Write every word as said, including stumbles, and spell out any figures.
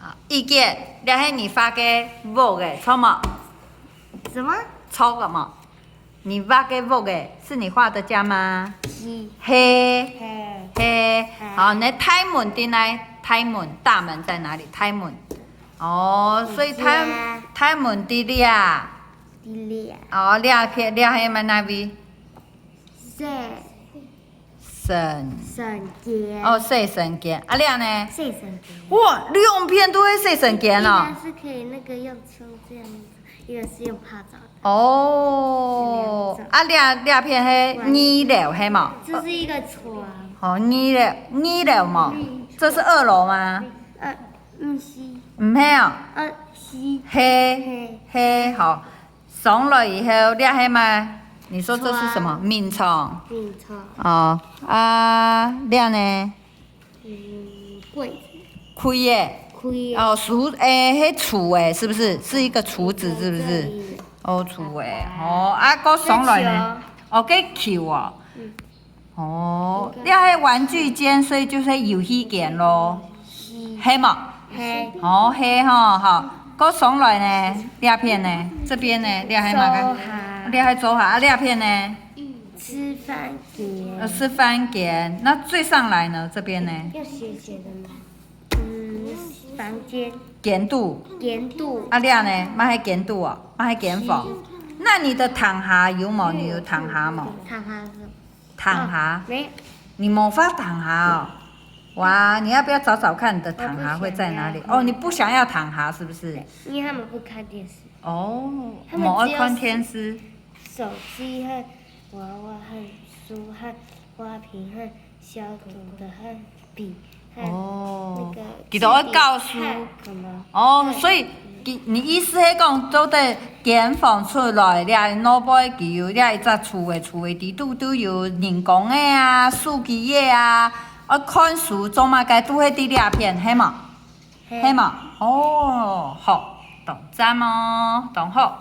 好，意見，這係你畫个屋仔，著無？什麼？著个無？你畫个屋仔，是你畫的家嗎？是。係。係。係。係。好，那大門在哪？大門，大門在哪裡？大門。哦，所以大，在家。大門在這。在這。哦，這片，這係麼个位？洗。 身。身間。哦，洗身間。啊，這呢？洗身間。哇，兩片都係洗身間哦。一個是可以那個用沖這樣子，一個是用泡澡的。哦，這兩種。啊，這，這片係二樓，係無？這是一個床。哦，二樓，二樓無？嗯。這是二樓嗎？呃，毋係。毋係哦。呃，係。係，係。係，好。 上來以後，這係麼个？你說這是什麼？床。眠床。眠床。哦，啊，這呢？嗯，櫃子。櫃仔。櫃仔。哦，櫥，誒，係櫥仔，是不是？是一個櫥子，是不是？這裡。哦，櫥仔。哦，啊，過上來呢？這球。哦，這球哦。嗯。 哦，這係玩具間，所以就係遊戲間咯，係無？係。哦，係吼，好。過上來呢，這片呢，這邊呢，這係麼个？桌下。這係桌下，啊，這片呢？吃飯間。呃，吃飯間。那最上來呢，這邊呢？要斜斜的嗎？嗯，房間。間肚。間肚。啊，這呢？嘛係間肚哦，嘛係間房。是。那你的廳下有無？你有廳下無？廳下是什麼？ 廳下。哦，沒。你無畫廳下哦？哇，你要不要找找看你的廳下會在哪裡？我不想要。哦，你不想要廳下是不是？對，因為他們不看電視。哦，他們只有，無愛看電視。手機和娃娃和書和花瓶和消毒的和筆和哦，那個佢都愛教書。記得和什麼？哦，對。所以 佢，你意思係講，做得間房出來，這外背佢有這一隻櫥仔，櫥仔底肚都有人工个啊、手機仔啊，愛看書做麼个都係在這片，係無？係。係無？哦，好，當讚哦，當好。